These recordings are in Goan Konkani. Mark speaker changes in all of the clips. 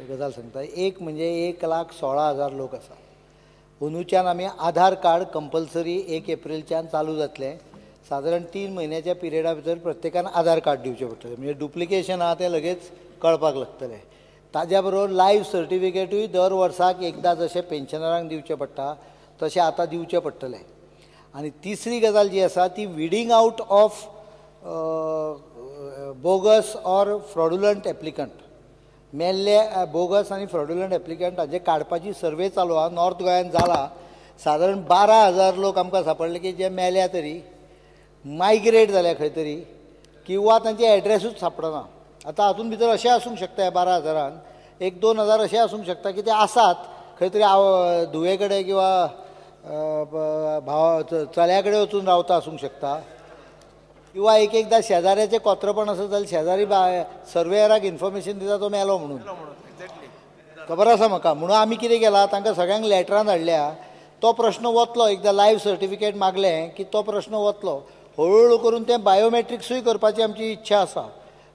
Speaker 1: गजाल सांगता. एक म्हणजे 1,16,000 लोक आसा. अंदूच्यान आमी आधार कार्ड कंपल्सरी 1 एप्रिलच्यान चालू जातलें. सादारण 3 म्हयन्याच्या पिरियडा भितर प्रत्येकान आधार कार्ड दिवचें पडटलें, म्हणजे डुप्लिकेशन आहा तें लगेच कळपाक लागतलें. ताज्या बरोबर लायफ सर्टिफिकेटूय दर वर्साक एकदां जशें पेन्शनरांक दिवचें पडटा तशें आतां दिवचें पडटलें. आनी तिसरी गजाल जी आसा ती weeding out of bogus or fraudulent applicant. मेल्ले बोगस आनी फ्रॉड्युलंट एप्लिकंट हाजे काडपाची सर्वे चालू आहा. नॉर्थ गोंयान जाला. सादारण 12,000 लोक आमकां सांपडले की जे मेल्या तरी मायग्रेट जाल्या खंय तरी किंवा तांचे एड्रेसूच सांपडना. आतां हातूंत भितर अशें आसूंक शकता ह्या 12,000 1-2 हजार अशें आसूंक शकता की ते आसात खंय तरी धुवे कडेन किंवा भाव चल्या कडेन वचून रावता आसूंक शकता, किंवा एक एकदां शेजाऱ्याचें कोत्रपण आसत जाल्यार शेजारी सर्वेयराक इन्फॉर्मेशन दिता तो मेलो म्हणून, खबर आसा म्हाका. म्हणून आमी कितें केलां, तांकां सगळ्यांक लॅटरां धाडल्या. तो प्रश्न वतलो, एकदां लायफ सर्टिफिकेट मागलें की तो प्रश्न वतलो. हळूहळू करून तें बायोमॅट्रिक्सूय करपाची आमची इच्छा आसा,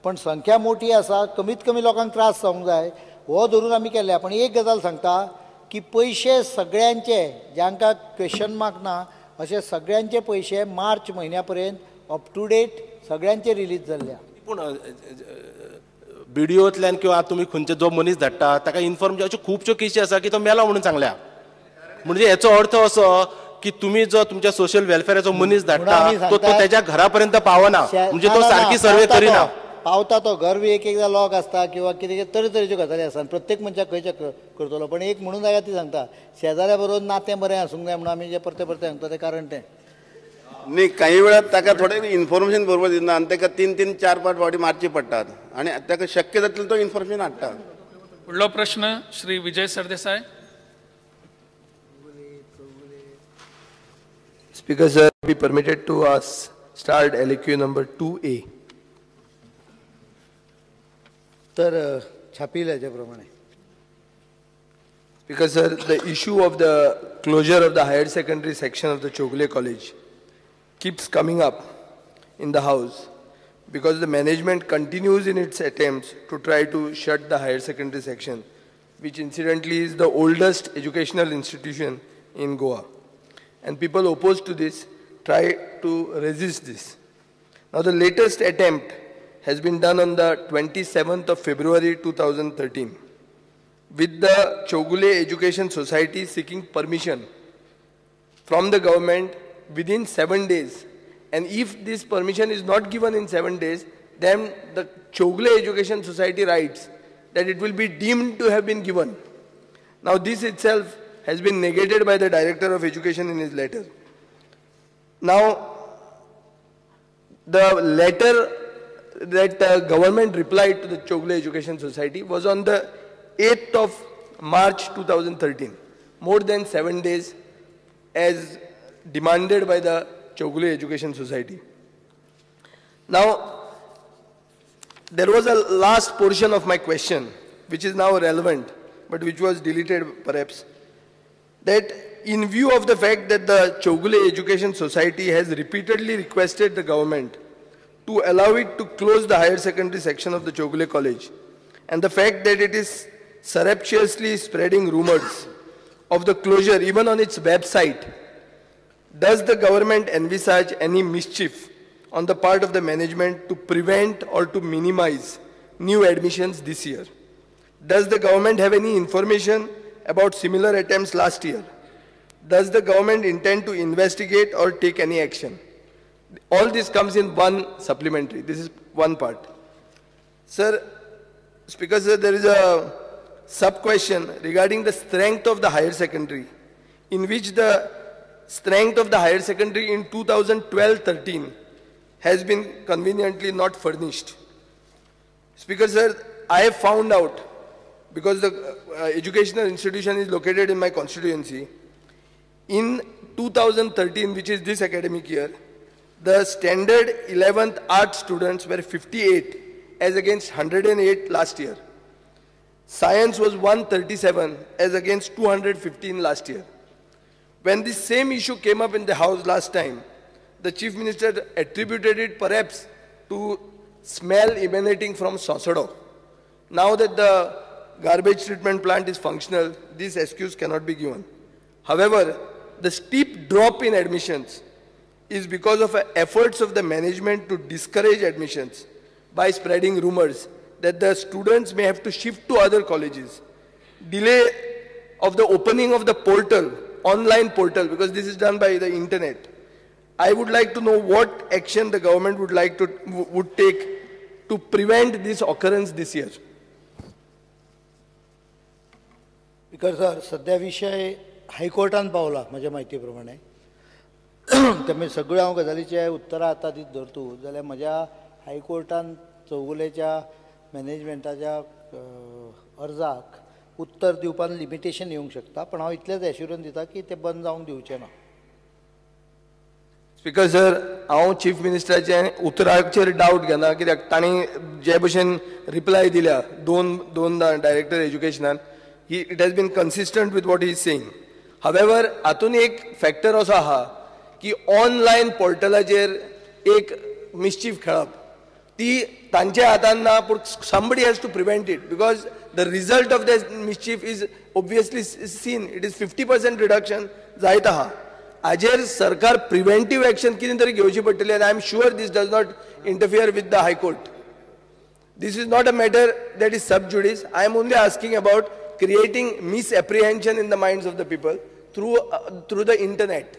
Speaker 1: पण संख्या मोठी आसा, कमीत कमी लोकांक त्रास जावंक जाय हो धरून आमी केल्या. पण एक गजाल सांगता की पयशे सगळ्यांचे जांकां क्वेश्चन मार्क ना अशे सगळ्यांचे पयशे मार्च म्हयन्या पर्यंत अप टू डेट सगळ्यांचे रिलीज जाल्ले.
Speaker 2: पूण बीडीओंतल्यान किंवा तुमी खंयचे जो मनीस धाडटा ताका इन्फॉर्म अश्यो खुबश्यो केशी आसा की तो मेला म्हणून सांगल्या. म्हणजे हेचो अर्थ असो की तुमी जो तुमच्या सोशल वेलफेराचो मनीस धाडटा तो तेज्या घरा पर्यंत पावना, म्हणजे तो सारकी सर्वे करिना.
Speaker 1: पावता तो, घर बी एक एकदां लॉक आसता किंवा कितें तरेतरेच्यो गजाली आसता, प्रत्येक मनशाक खंयचे करतलो. पण एक म्हणून जाय ती सांगता, शेजाऱ्या बरोबर नातें बरें आसूंक जाय म्हणून आमी जें परतें परतें सांगता तें कारण तें
Speaker 3: न्ही. काही वेळार ताका थोडें इन्फॉर्मेशन बरोबर दिना आनी ताका 3-3, 4-5 फावटी मारची पडटात आनी ताका शक्य जातलें तो इन्फॉर्मेशन हाडटा.
Speaker 4: फुडलो प्रश्न Shri Vijay Sardesai.
Speaker 5: Speaker sir, be permitted to us start LAQ number 2A.
Speaker 1: तर छापील ह्याच्या प्रमाणे.
Speaker 5: Speaker sir, the issue of the closure of the higher secondary section of the Chowgule College keeps coming up in the house because the management continues in its attempts to try to shut the higher secondary section, which incidentally is the oldest educational institution in Goa. And people opposed to this try to resist this. Now the latest attempt has been done on the 27th of February 2013 with the Chowgule Education Society seeking permission from the government within 7 days. And if this permission is not given in 7 days, then the Chowgule Education Society writes that it will be deemed to have been given. Now this itself has been negated by the Director of Education in his letter. Now, the letter that the government replied to the Chowgule Education Society was on the 8th of March 2013, more than 7 days as demanded by the Chowgule Education Society. Now, there was a last portion of my question, which is now relevant, but which was deleted perhaps, that in view of the fact that the Chowgule Education Society has repeatedly requested the government to allow it to close the higher secondary section of the Chowgule College, and the fact that it is surreptitiously spreading rumors of the closure even on its website, does the government envisage any mischief on the part of the management to prevent or to minimize new admissions this year? Does the government have any information about similar attempts last year? Does the government intend to investigate or take any action? All this comes in one supplementary. This is one part. Sir, Speaker sir, there is a sub-question regarding the strength of the higher secondary, in which the strength of the higher secondary in 2012-13 has been conveniently not furnished. Speaker sir, I have found out, because the educational institution is located in my constituency, in 2013, which is this academic year, the standard 11th art students were 58 as against 108 last year. Science was 137 as against 215 last year. When this same issue came up in the house last time, the Chief Minister attributed it perhaps to smell emanating from Sosado. Now that the garbage treatment plant is functional, this excuse cannot be given. However, the steep drop in admissions is because of efforts of the management to discourage admissions by spreading rumors that the students may have to shift to other colleges. Delay of the opening of the portal, online portal, because this is done by the internet. I would like to know what action the government would like to would take to prevent this occurrence this year.
Speaker 1: Because sir, सध्या विषय हायकोर्टान पावला म्हज्या म्हायती प्रमाणे. त्यामुळे सगळ्यो हांव गजालीचे उत्तरां आतां दीत धरतू जाल्यार म्हज्या हायकोर्टान चौगुलेच्या मॅनेजमेंटाच्या अर्जाक उत्तर दिवपान लिमिटेशन येवंक शकता, पण हांव इतलेंच एश्युरन्स दिता की ते बंद जावंक दिवचें ना.
Speaker 5: स्पीकर सर, हांव चीफ मिनिस्टराचे उतराचेर डावट घेना, कित्याक तांणी जे भशेन रिप्लाय दिल्या दोनदां director एज्युकेशनान, he it has been consistent with what he is saying. However, हातून एक फॅक्टर असो आहा की ऑनलायन पोर्टलाचेर एक मिसचीफ खेळप ती तांच्या हातान ना, पूण somebody has to prevent it, because the result of the mischief is obviously seen. It is 50% reduction जायत आहा. हाजेर सरकार प्रिवेंटीव एक्शन कितें तरी घेवची पडटली, आनी I am sure this does not interfere with the high court. This is not a matter that is sub judice. I am only asking about creating misapprehension in the minds of the people through the internet.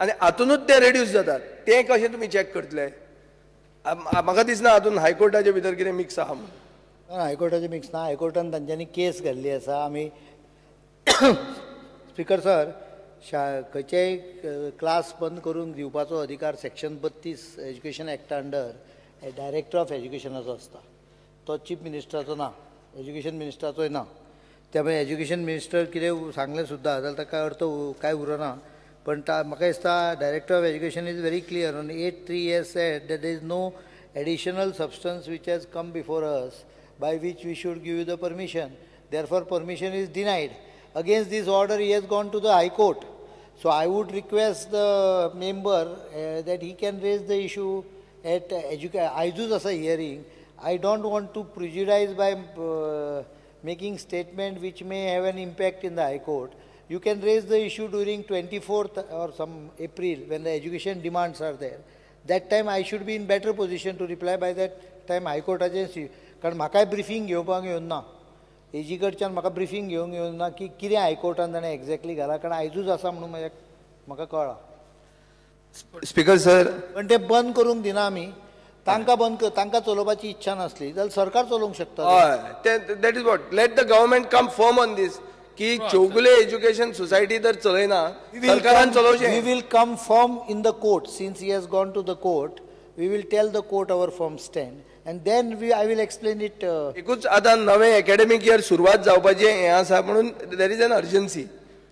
Speaker 5: आनी हातूनच ते रेड्यूस जातात, तें कशें तुमी चॅक करतले? म्हाका दिसना हातून हायकोर्टाचे भितर कितें मिक्स आहा म्हणून.
Speaker 1: हायकोर्टाचें मिक्स ना, हायकोर्टान तांच्यांनी केस घाल्ली आसा. आमी स्पीकर सर, खंयचेय क्लास बंद करून दिवपाचो अधिकार section 32 education एक्टा अंडर डायरेक्टर ऑफ एज्युकेशनाचो आसता, तो चीफ मिनिस्टराचो ना, एज्युकेशन मिनिस्टराचोय ना. त्यामुळे एज्युकेशन मिनिस्टर कितें सांगलें सुद्दां जाल्यार ताका अर्थ कांय उरना. पण म्हाका दिसता director of education is very clear on 8/3 has said that there is no additional substance which has come before us by which we should give you the permission. Therefore permission is denied. Against this order he has gone to the high court. So I would request the member that he can raise the issue at आयजूच आसा hearing. I don't want to prejudice by making statement which may have an impact in the high court. You can raise the issue during 24th or some April when the education demands are there. That time I should be in better position to reply. By that time high court agency, कारण म्हाकाय ब्रिफींग घेवपाक येवन ना, एजी कडच्यान म्हाका ब्रिफींग घेवंक येवन ना की कितें हायकोर्टान ताणें एक्झॅक्टली घाला, कारण आयजूच आसा म्हणून म्हाका कळ्ळां.
Speaker 5: स्पीकर सर,
Speaker 1: पण ते बंद करूंक दिना आमी, तांकां बंद तांकां चलोवपाची इच्छा नासली जाल्यार सरकार चलोवंक शकता.
Speaker 5: हय, that is what, let the government come firm on this की चौगुले एज्युकेशन सोसायटी जर चलयना सरकारान चलोवचें.
Speaker 1: We will come firm in the court. Since he has gone to the court, we will tell the court our firm stand and then I will explain it.
Speaker 5: एकूच आतां नवें एकेडमीक इयर सुरवात जावपाचें हें आसा म्हणून there is an urgency.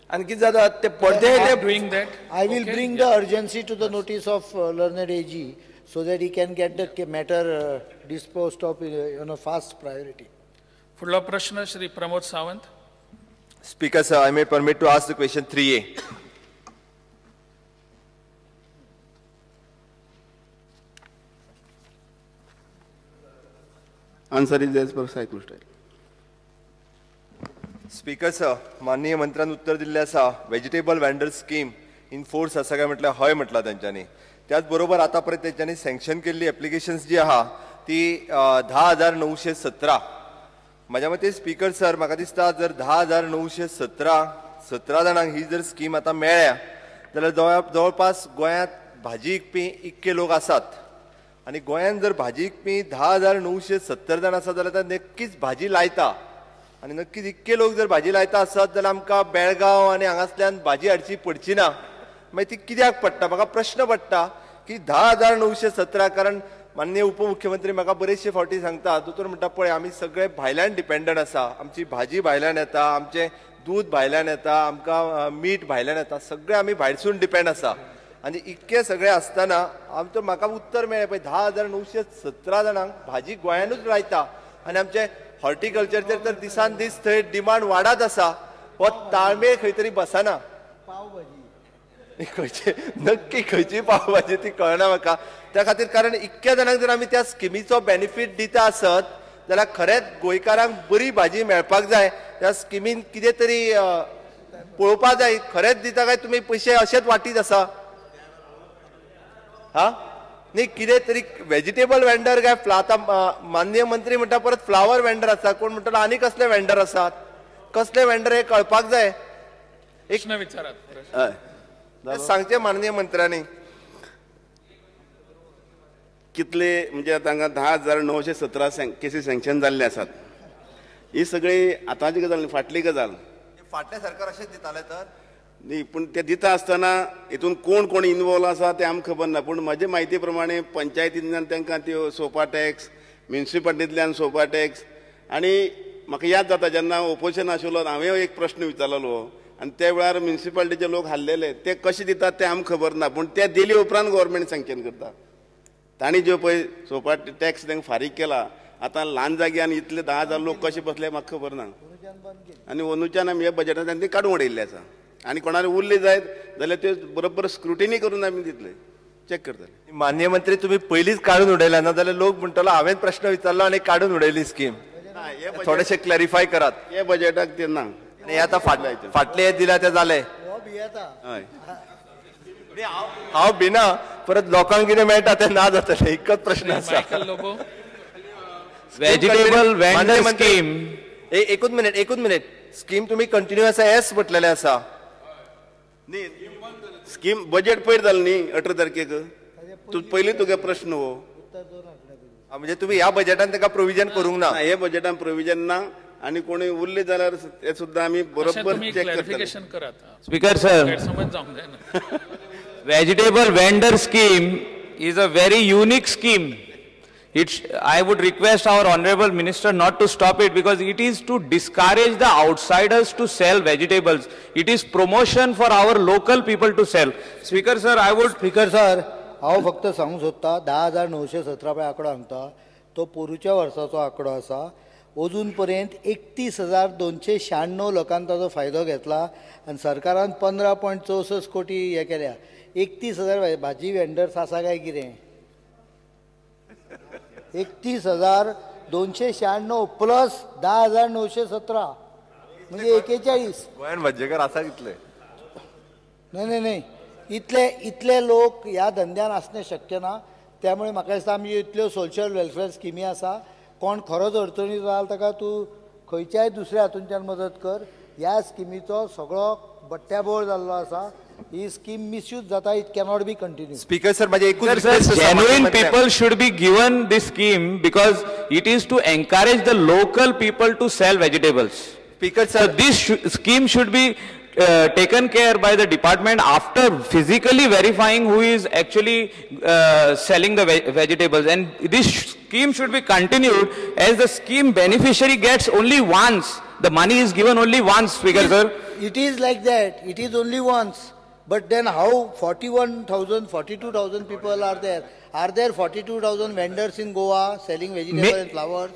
Speaker 5: आनी कितें जाता ते परते
Speaker 4: doing that.
Speaker 1: I will bring the urgency to the notice of learned AG so that he can get the matter disposed of on a fast priority.
Speaker 4: फुडलो प्रश्न Shri Pramod Sawant.
Speaker 6: Speaker sir, I may permit to ask the question 3A.
Speaker 3: Answer is as per cycle style.
Speaker 6: Speaker sir, माननीय मंत्र्यान उत्तर दिल्लें आसा, vegetable vendor scheme in force आसा काय म्हटल्यार हय म्हटलां तेंच्यांनी. त्याच बरोबर आतां पर्यंत तेंच्यांनी सँक्शन केल्ली एप्लिकेशन्स जी आहा ती 10,917. म्हाज्या मते स्पीकर सर, म्हाका दिसता जर 10,917 जाणांक ही जर स्कीम आतां मेळ्ळ्या जाल्यार जवळपास गोंयांत भाजी विकपी इतके लोक आसात आनी गोंयांत जर भाजी विकपी 10,970 जाण आसात जाल्यार ते नक्कीच भाजी लायता आनी नक्कीच इतके लोक जर भाजी लायता आसत जाल्यार आमकां बेळगांव आनी हांगासल्यान भाजी हाडची पडची ना. मागीर ती कित्याक पडटा, म्हाका प्रश्न पडटा की 10,917. कारण माननीय उपमुख्यमंत्री म्हाका बरेचशे फावटी सांगता, दोतोर म्हणटा पळय आमी सगळे भायल्यान डिपेंडंट आसा, आमची भाजी भायल्यान येता, आमचें दूद भायल्यान येता, आमकां मीठ भायल्यान येता, सगळे आमी भायरसून डिपेंड आसा. आनी इतके सगळे आसतना आमचो म्हाका उत्तर मेळ्ळें पळय 10,917 जाणांक भाजी गोंयानूच लायता आनी आमचे हॉर्टिकल्चरचेर तर दिसान दीस थंय डिमांड वाडत आसा, हो ताळमेळ खंय तरी बसना. खंयची नक्की खंयची पावभाजी ती कळना म्हाका. त्या खातीर कारण इतक्या जाणांक जर आमी त्या स्किमीचो बेनिफीट दिता आसत जाल्यार खरेंच गोंयकारांक बरी भाजी मेळपाक जाय. ह्या स्किमीन कितें तरी पळोवपाक जाय, खरेंच दिता काय तुमी पयशे अशेच वाटीत आसा? हा न्ही, कितें तरी वेजिटेबल वेंडर काय आतां माननीय मंत्री म्हणटा परत फ्लावर वेंडर आसा, कोण म्हणटलो आनी कसले वेंडर आसात, कसले वेंडर हे कळपाक जाय.
Speaker 4: एक विचारात
Speaker 6: सांगचे माननीय मंत्र्यांनी
Speaker 3: कितले म्हणजे तांकां 10,917 केसी सँक्शन जाल्ले आसात. ही सगळी आतांची गजाल, फाटली गजाल.
Speaker 6: फाटलें सरकार अशेंच दितालें तर
Speaker 3: न्ही, पूण ते दिता आसतना हितून कोण कोण इनवॉल्व आसा तें आमकां खबर ना. पूण म्हजे म्हायती प्रमाणे पंचायतींतल्यान तांकां त्यो सोपा टॅक्स, म्युनिसिपालिटींतल्यान सोपा टॅक्स. आनी म्हाका याद जाता जेन्ना ओपोजिशन आशिल्लो हांवें एक प्रश्न विचारलेलो आनी त्या वेळार म्युनिसिपालिटीचे लोक हाल्लेले, ते कशे दितात ते आमकां खबर ना, पूण ते दिले उपरांत गव्हर्मेंट सँक्शन करता. तांणी ज्यो पळय सोपा टॅक्स तांकां फारीक केला, आतां ल्हान जाग्यान इतले 10,000 लोक कशे बसले म्हाका खबर ना. आनी अंदूच्यान आमी ह्या बजेटांतल्यान ती काडून उडयल्ली आसा. आनी कोणाक उरले जायत जाल्यार ते बरोबर स्क्रुटिनी करून आमी दितले, चॅक करतले.
Speaker 6: माननीय मंत्री, तुमी पयलींच काडून उडयला ना जाल्यार लोक म्हणटलो हांवें प्रश्न विचारलो आनी काडून उडयली स्कीम. थोडेशें क्लॅरिफाय करात.
Speaker 3: हे बजेटाक ते ना.
Speaker 6: आनी आतां फाटले दिला ते जाले.
Speaker 3: हय,
Speaker 6: हांव भिना, परत लोकांक कितें मेळटा तें ना जातलें. एकच प्रश्न आसा.
Speaker 7: वेजिटेबल वेंडर स्कीम,
Speaker 6: एकूच मिनिट, एकूच मिनिट. स्कीम तुमी कंटिन्यू आसा एस म्हटलेलें आसा
Speaker 3: न्ही. स्कीम बजेट पयर जालें न्ही 18 तारखेक, तूं पयलीं तुगे प्रश्न हो.
Speaker 6: म्हणजे तुमी ह्या बजेटान ताका प्रोविजन करूंक ना?
Speaker 3: हे बजेटान प्रोविजन ना. आनी कोणी उरले जाल्यार ते सुद्दां आमी बरोबर चॅक करतले.
Speaker 7: Speaker sir, vegetable vendor scheme is a very unique scheme. I would request our honorable minister not to stop it, because it is to discourage the outsiders to sell vegetables. It is promotion for our local people to sell. Speaker sir, I would...
Speaker 1: Speaker sir, हांव फक्त सांगूंक सोदता 10,917 पळय आंकडो सांगता, तो पोरूच्या वर्साचो आंकडो आसा. अजून पर्यंत 31,296 लोकांनी ताजो फायदो घेतला आनी सरकारान 15.64 कोटी हे केल्या. 31,000 भाजी वेंडर्स आसा काय कितें? 31,296 प्लस 10,917 म्हणजे 41.
Speaker 6: गोंयान भाजयेकार आसा कितले?
Speaker 1: न्हय न्हय न्हय, इतले इतले लोक ह्या धंद्यान आसणें शक्य ना. त्यामुळे म्हाका दिसता आमी इतल्यो सोशल वेलफेअर स्किमी आसा, कोण खरोच अडचणीत जाल्यार ताका तूं खंयच्याय दुसऱ्या हातूंतल्यान मदत कर. ह्या स्किमीचो सगळो बट्ट्याबोळ जाल्लो आसा. ही स्कीम मिसयूज जाता, it cannot be continue.
Speaker 6: Speaker sir, माझे एकूच
Speaker 7: genuine people should be given this scheme, because it is to encourage the local people to sell vegetables.
Speaker 6: Speaker sir,
Speaker 7: this scheme should be taken care by the department after physically verifying who is actually selling the vegetables, and this scheme should be continued as the scheme beneficiary gets only once. The money is given only once, Speaker sir.
Speaker 1: It is like that. It is only once. But then how 41,000, 42,000 people are there? Are there 42,000 vendors in Goa selling vegetables and flowers?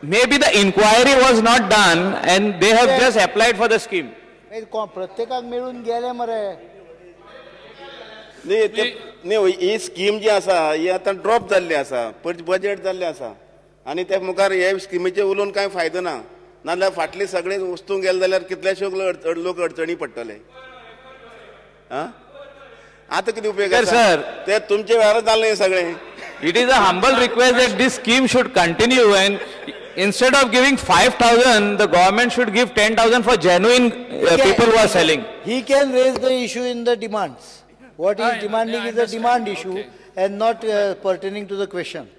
Speaker 7: Maybe the inquiry was not done and they have just applied for the scheme.
Speaker 1: प्रत्येकाक मेळून गेले मरे.
Speaker 3: न्ही न्ही, ही स्कीम जी आसा ही आतां ड्रॉप जाल्ली आसा, बजेट जाल्लें आसा आनी त्या मुखार हे स्किमीचेर उलोवन कांय फायदो ना. नाजाल्यार फाटले सगळे वस्तूंक गेले जाल्यार कितलेशे लोक अडचणी पडटले. आतां कितें उपयोग आसा? ते तुमचे वेळार जालें सगळें.
Speaker 7: It is a humble request that this scheme should continue, and instead of giving 5,000, the government should give 10,000 for genuine people who are selling.
Speaker 1: He can raise the issue in the demands. What he is demanding is a demand issue and not pertaining to the question.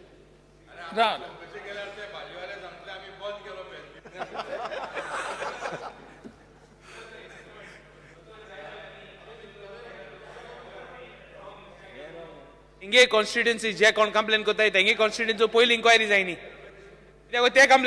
Speaker 8: इंगे कॉन्स्टिट्युएन्सी जे कोण कंप्लेन करताय तेंगे कॉन्स्टिट्युएन्सी पयली इन्क्वायरी जायनी, कित्याक ते कंप्लेन